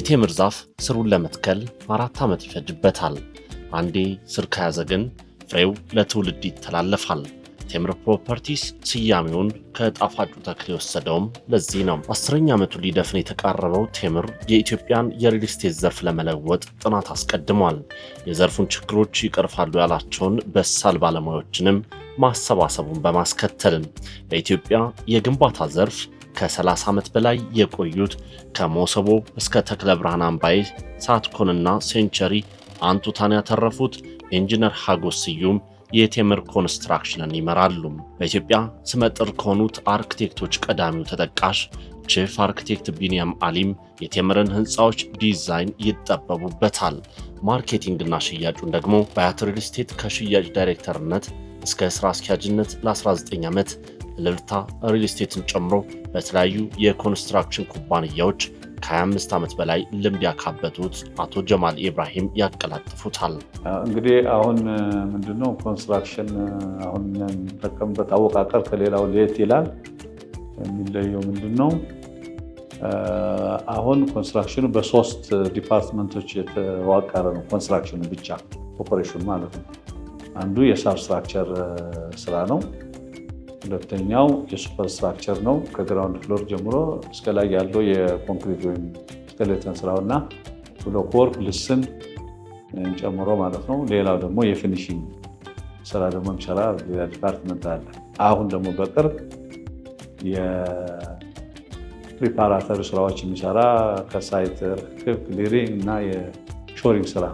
የቴምር ዛፍ ስሩን ለመትከል 4 ዓመት ይፈጅበታል። አንዴ ስር ከያዘ ግን ፍሬው ለትውልድ ይተላለፋል። ቴምር ፕሮፐርቲስ ስያሜውን ከጣፋጩ ተክል የወሰደውም ለዚህ ነው። 10ኛ ዓመቱን ሊደፍን የተቃረበው ቴምር የኢትዮጵያን የሪል ስቴት ዘርፍ ለመለወጥ ጥናት አስቀድሟል። የዘርፉን ችግሮች ይቀርፋሉ ያላቸውን በሳል ባለሙያዎችንም ማሰባሰቡን በማስከተልም በኢትዮጵያ የግንባታ ዘርፍ ከ30 ዓመት በላይ የቆዩት፣ ከመሰቦ እስከ ተክለ ብርሃን አምባዬ፣ ሳትኮንና ሴንቸሪ አንቱታን ያተረፉት ኢንጂነር ሀጎስ ስዩም የቴምር ኮንስትራክሽንን ይመራሉ። በኢትዮጵያ ስመጥር ከሆኑት አርክቴክቶች ቀዳሚው ተጠቃሽ chief architect ቢንያም አሊም የቴምርን ህንፃዎች ዲዛይን ይጠበቡበታል። Marketing ና ሽያጩን ደግሞ በአያት ሪል ስቴት ከሽያጭ ዳይሬክተርነት እስከ ስራ አስኪያጅነት ለ19 ዓመት፣ እልልታ ሪል ስቴትን ጨምሮ በተለያዩ የኮንስትራክሽን ኩባንያዎች ከ25 ዓመት በላይ ልምድ ያካበቱት አቶ ጀማል ኢብራሂም ያቀላጥፉታል። እንግዲህ አሁን ምንድነው፣ ኮንስትራክሽን አሁን የምንጠቀምበት አወቃቀር ከሌላው ለየት ይላል። የሚለየው ምንድነው? አሁን ኮንስትራክሽኑ በሶስት department ኦች የተዋቀረ ነው። ኮንስትራክሽኑ ብቻ፣ ኦፐሬሽኑ ማለት ነው። አንዱ የ substructure ስራ ነው። ሁለተኛው የ superstructure ነው። ከ ground floor ጀምሮ እስከ ላይ ያለው የኮንክሪት ወይም skeleton ስራው እና block work ልስን ጨምሮ ማለት ነው። ሌላው ደግሞ የ finishing ስራ ደግሞ የሚሰራ ሌላ department አለ። አሁን ደግሞ በቅርብ የ preparatory ስራዎች የሚሰራ፣ ከ site ርክክብ፣ clearing እና የ shoring ስራ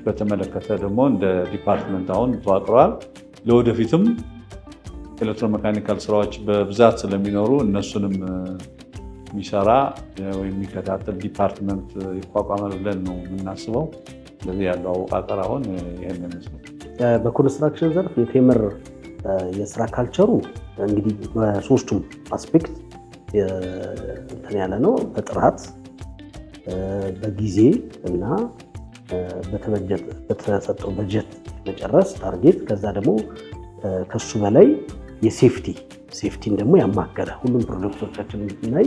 በተመለከተ ደግሞ እንደ department አሁን ተዋቅረዋል። ለወደፊትም electromechanical ስራዎች በብዛት ስለሚኖሩ እነሱንም የሚሰራ ወይም የሚከታተል department ይቋቋማል ብለን ነው የምናስበው። ስለዚህ ያለው አወቃቀር አሁን ይህን ይመስላል። በኮንስትራክሽን ዘርፍ የቴምር የስራ culture ኡ እንግዲህ በሶስቱም aspect እንትን ያለ ነው። በጥራት፣ በጊዜ እና በተሰጠው በጀት መጨረስ target፣ ከዛ ደግሞ ከሱ በላይ የ safety ን ደግሞ ያማከለ፣ ሁሉም ፕሮጀክቶቻችን ብናይ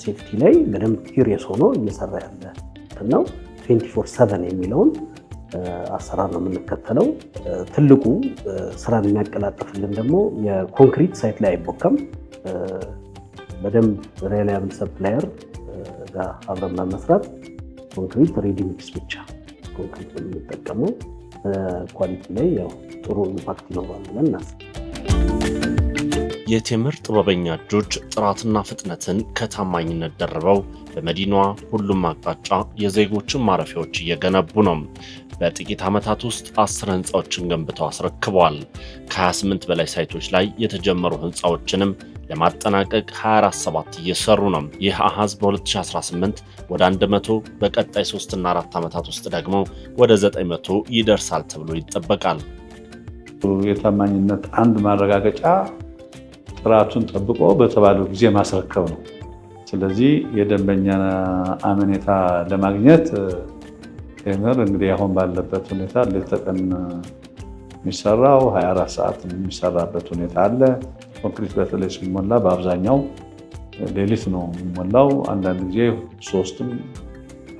safety ላይ በደንብ curious ሆኖ እየሰራ ያለ ነው። 24/7 የሚለውን አሰራር ነው የምንከተለው። ትልቁ ስራን የሚያቀላጥፍልን ደግሞ የ concrete site ላይ አይቦካም። በደንብ reliable supplier ጋር አብረን በመስራት concrete ready mix ብቻ ኮንክሪት ነው የምንጠቀመው። Quality ላይ ያው ጥሩ impact ይኖረዋል ብለን እናስብ። የቴምር ጥበበኛ እጆች ጥራትና ፍጥነትን ከታማኝነት ደርበው በመዲናዋ ሁሉም አቅጣጫ የዜጎችን ማረፊያዎች እየገነቡ ነው። በጥቂት ዓመታት ውስጥ 10 ህንፃዎችን ገንብተው አስረክበዋል። ከ28 በላይ site ኦች ላይ የተጀመሩ ህንፃዎችንም ለማጠናቀቅ 24/7 እየሰሩ ነው። ይህ አሃዝ በ2018 ወደ 100፣ በቀጣይ 3 እና 4 ዓመታት ውስጥ ደግሞ ወደ 900 ይደርሳል ተብሎ ይጠበቃል። የታማኝነት አንድ ማረጋገጫ ጥራቱን ጠብቆ በተባለው ጊዜ ማስረከብ ነው። ስለዚህ የደንበኛ አመኔታ ለማግኘት ቴምር እንግዲህ አሁን ባለበት ሁኔታ ሌት ተቀን የሚሰራው፣ 24 ሰዓት የሚሰራበት ሁኔታ አለ። ኮንክሪት በተለይ ሲሞላ በአብዛኛው ሌሊት ነው የሚሞላው። አንዳንድ ጊዜ ሶስትም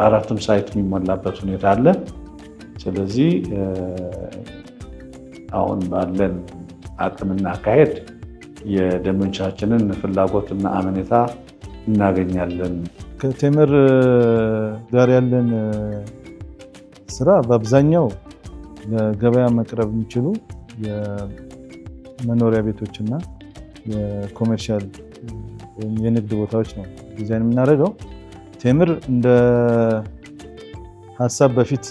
አራትም site የሚሞላበት ሁኔታ አለ። ስለዚህ አሁን ባለን አቅምና አካሄድ የደንበኞቻችንን ፍላጎትና አመኔታ እናገኛለን። ከቴምር ጋር ያለን ስራ በአብዛኛው ለገበያ መቅረብ የሚችሉ የመኖሪያ ቤቶችና የ commercial ወይም የንግድ ቦታዎች ነው ዲዛይን የምናደርገው። ቴምር እንደ ሀሳብ በፊት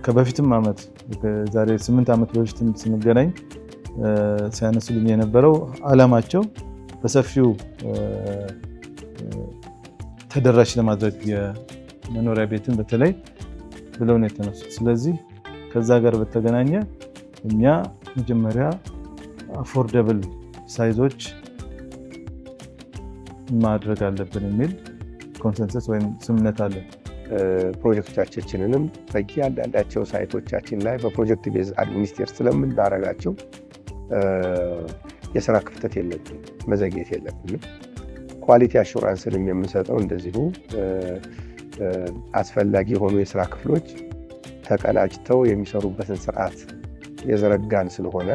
ከበፊትም ዓመት፣ ዛሬ 8 ዓመት በፊትም ስንገናኝ ሲያነሱልኝ የነበረው ዓላማቸው በሰፊው ተደራሽ ለማድረግ የመኖሪያ ቤትን በተለይ ብለው ነው የተነሱት። ስለዚህ ከዛ ጋር በተገናኘ እኛ መጀመሪያ affordable size ኦች ማድረግ አለብን የሚል consensus ወይም ስምምነት አለን። ፕሮጀክቶቻችንንም በእያንዳንዳቸው site ኦቻችን ላይ በ project base administer ስለምናደርጋቸው የስራ ክፍተት የለብንም፣ መዘግየት የለብንም። Quality assurance ንም የምንሰጠው እንደዚሁ አስፈላጊ የሆኑ የስራ ክፍሎች ተቀናጅተው የሚሰሩበትን ስርዓት የዘረጋን ስለሆነ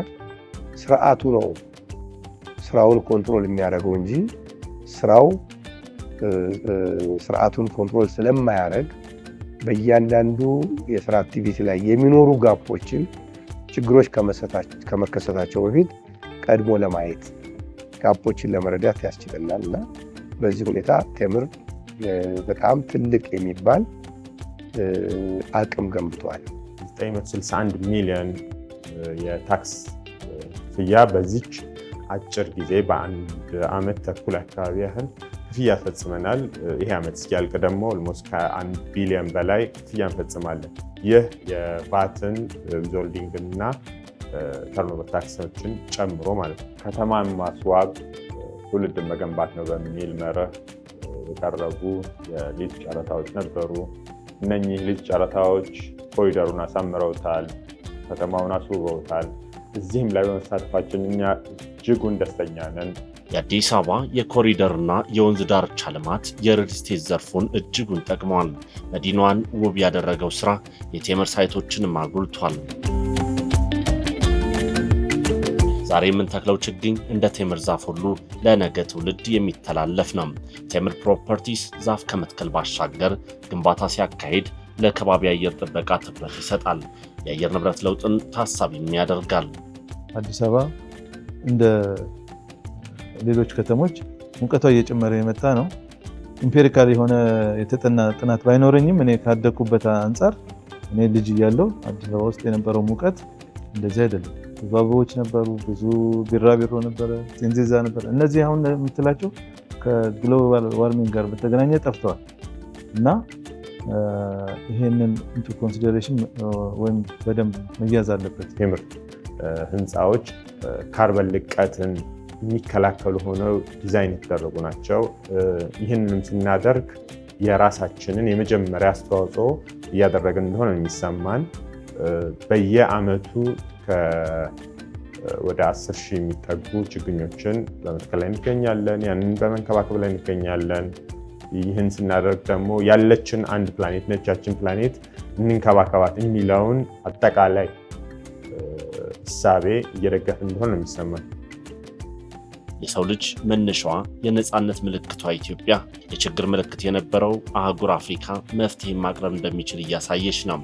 ስርዓቱ ነው ስራውን control የሚያደርገው እንጂ ስራው ስርዓቱን control ስለማያደርግ በእያንዳንዱ የስራ activity ላይ የሚኖሩ gap ኦችን፣ ችግሮች ከመከሰታቸው በፊት ቀድሞ ለማየት፣ gap ኦችን ለመረዳት ያስችለናል። እና በዚህ ሁኔታ ቴምር በጣም ትልቅ የሚባል አቅም ገንብቷል። 961 ሚሊዮን የታክስ ክፍያ በዚች አጭር ጊዜ፣ በአንድ ዓመት ተኩል አካባቢ ያህል ክፍያ ፈጽመናል። ይሄ ዓመት እስኪያልቅ ደግሞ almost ከ1 ቢሊዮን በላይ ክፍያ እንፈጽማለን። ይህ የቫትን፣ withholding እና turnover tax ኦችን ጨምሮ ማለት ነው። ከተማን ማስዋብ ትውልድን መገንባት ነው በሚል መርህ የቀረቡ የሊዝ ጨረታዎች ነበሩ። እነኚህ ሊዝ ጨረታዎች ኮሪደሩን አሳምረውታል፣ ከተማውን አስውበውታል። እዚህም ላይ በመሳተፋችን እኛ እጅጉን ደስተኛ ነን። የአዲስ አበባ የኮሪደርና የወንዝ ዳርቻ ልማት የሪል ስቴት ዘርፉን እጅጉን ጠቅመዋል። መዲናዋን ውብ ያደረገው ስራ የቴምር ሳይቶችንም አጉልቷል። ዛሬ የምንተክለው ችግኝ እንደ ቴምር ዛፍ ሁሉ ለነገ ትውልድ የሚተላለፍ ነው። ቴምር ፕሮፐርቲስ ዛፍ ከመትከል ባሻገር ግንባታ ሲያካሂድ ለከባቢ አየር ጥበቃ ትኩረት ይሰጣል። የአየር ንብረት ለውጥን ታሳቢም ያደርጋል። አዲስ አበባ እንደ ሌሎች ከተሞች ሙቀቷ እየጨመረ የመጣ ነው። Empirical የሆነ የተጠና ጥናት ባይኖረኝም እኔ ካደግኩበት አንጻር፣ እኔ ልጅ እያለሁ አዲስ አበባ ውስጥ የነበረው ሙቀት እንደዚህ አይደለም። ብዙ አበቦች ነበሩ፣ ብዙ ቢራቢሮ ነበረ፣ ጢንዚዛ ነበረ። እነዚህ አሁን የምትላቸው ከ global warming ጋር በተገናኘ ጠፍተዋል እና ይሄንን into consideration ወይም በደንብ መያዝ አለበት። ቴምር ህንፃዎች ካርበን ልቀትን የሚከላከሉ ሆነው ዲዛይን የተደረጉ ናቸው። ይህንንም ስናደርግ የራሳችንን የመጀመሪያ አስተዋጽኦ እያደረግን እንደሆነ የሚሰማን። በየአመቱ ወደ 10,000 የሚጠጉ ችግኞችን በመትከል ላይ እንገኛለን። ያንን በመንከባከብ ላይ እንገኛለን። ይህን ስናደርግ ደግሞ ያለችን አንድ ፕላኔት ነች፣ ያችን ፕላኔት እንንከባከባት የሚለውን አጠቃላይ እሳቤ እየደገፍን እንደሆነ ነው የሚሰማን። የሰው ልጅ መነሻዋ፣ የነፃነት ምልክቷ ኢትዮጵያ የችግር ምልክት የነበረው አህጉር አፍሪካ መፍትሄ ማቅረብ እንደሚችል እያሳየች ነው።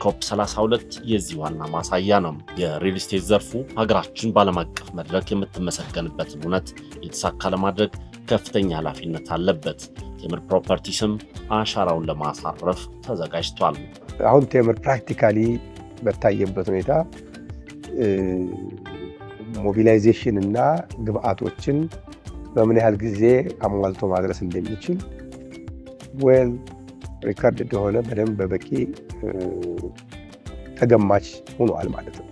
ኮፕ 32 የዚህ ዋና ማሳያ ነው። የሪል ስቴት ዘርፉ ሀገራችን በዓለም አቀፍ መድረክ የምትመሰገንበትን እውነት የተሳካ ለማድረግ ከፍተኛ ኃላፊነት አለበት። ቴምር ፕሮፐርቲስም አሻራውን ለማሳረፍ ተዘጋጅቷል። አሁን ቴምር practically በታየበት ሁኔታ mobilization እና ግብአቶችን በምን ያህል ጊዜ አሟልቶ ማድረስ እንደሚችል well record እንደሆነ በደንብ በበቂ ተገማች ሆኗል ማለት ነው።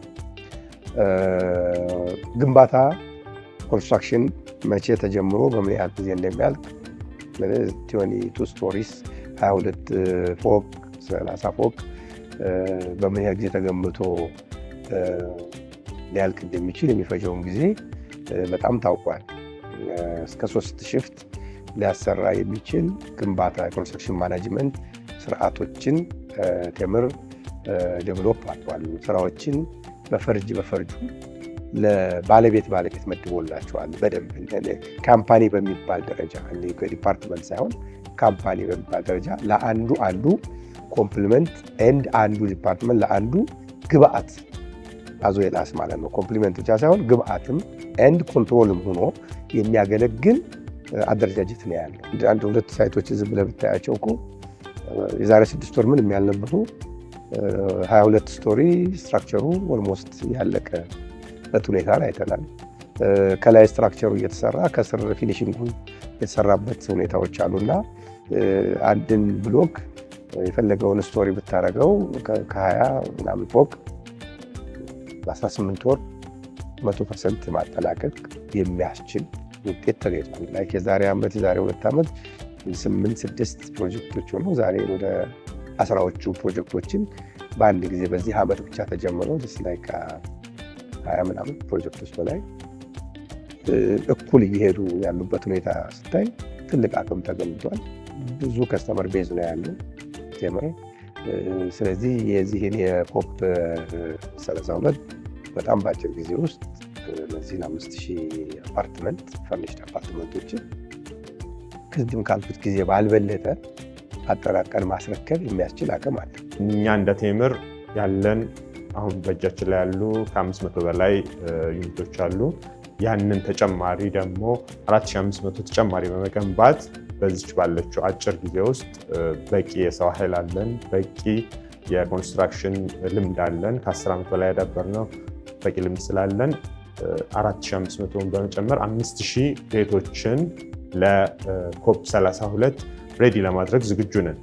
ግንባታ construction መቼ ተጀምሮ በምን ያህል ጊዜ እንደሚያልቅ፣ 22 stories፣ 22 ፎቅ፣ 30 ፎቅ በምን ያህል ጊዜ ተገንብቶ ሊያልቅ እንደሚችል፣ የሚፈጀውን ጊዜ በጣም ታውቋል። እስከ ሶስት shift ሊያሰራ የሚችል ግንባታ የ construction management ስርዓቶችን ቴምር develop አድርጓል። ስራዎችን በፈርጅ በፈርጁ ለባለቤት ባለቤት መድቦላቸዋል። በደንብ company በሚባል ደረጃ፣ department ሳይሆን company በሚባል ደረጃ፣ ለአንዱ አንዱ complement and አንዱ department ለአንዱ ግብአት as well as ማለት ነው። Complement ብቻ ሳይሆን ግብአትም and control ም ሆኖ የሚያገለግል አደረጃጀት ነው ያለው። አንድ ሁለት site ኦች ዝም ብለህ ብታያቸው እኮ የዛሬ 6 ወር ምንም ያልነበሩ 22 story structure ኡ almost ያለቀበት ሁኔታ ላይ አይተናል። ከላይ structure ኡ እየተሰራ ከስር finishing ኡ የተሰራበት ሁኔታዎች አሉና አንድን block የፈለገውን story ብታደርገው ከ20 ምናምን ፎቅ በ18 ወር 100% ማጠናቀቅ የሚያስችል ውጤት ተገኝቷል። Like የዛሬ ዓመት፣ የዛሬ 2 ዓመት ስምንት ስድስት ፕሮጀክቶች ሆነው ዛሬ ወደ አስራዎቹ ፕሮጀክቶችን በአንድ ጊዜ በዚህ ዓመት ብቻ ተጀምሮ ላይ ከ20 ምናምን ፕሮጀክቶች በላይ እኩል እየሄዱ ያሉበት ሁኔታ ስታይ ትልቅ አቅም ተገንብቷል። ብዙ customer base ነው ያለው ቴምር። ስለዚህ የዚህን የ COP 32 በጣም በአጭር ጊዜ ውስጥ እነዚህን 5000 አፓርትመንት፣ furnished አፓርትመንቶችን ቅድም ካልኩት ጊዜ ባልበለጠ አጠናቀን ማስረከብ የሚያስችል አቅም አለ። እኛ እንደ ቴምር ያለን አሁን በእጃችን ላይ ያሉ ከ500 በላይ unit ኦች አሉ። ያንን ተጨማሪ ደግሞ 4500 ተጨማሪ በመገንባት በዚች ባለችው አጭር ጊዜ ውስጥ በቂ የሰው ኃይል አለን፣ በቂ የ construction ልምድ አለን። ከ10 ዓመት በላይ ያዳበርነው በቂ ልምድ ስላለን 4500ን በመጨመር 5000 ቤቶችን ለ COP 32 ready ለማድረግ ዝግጁ ነን።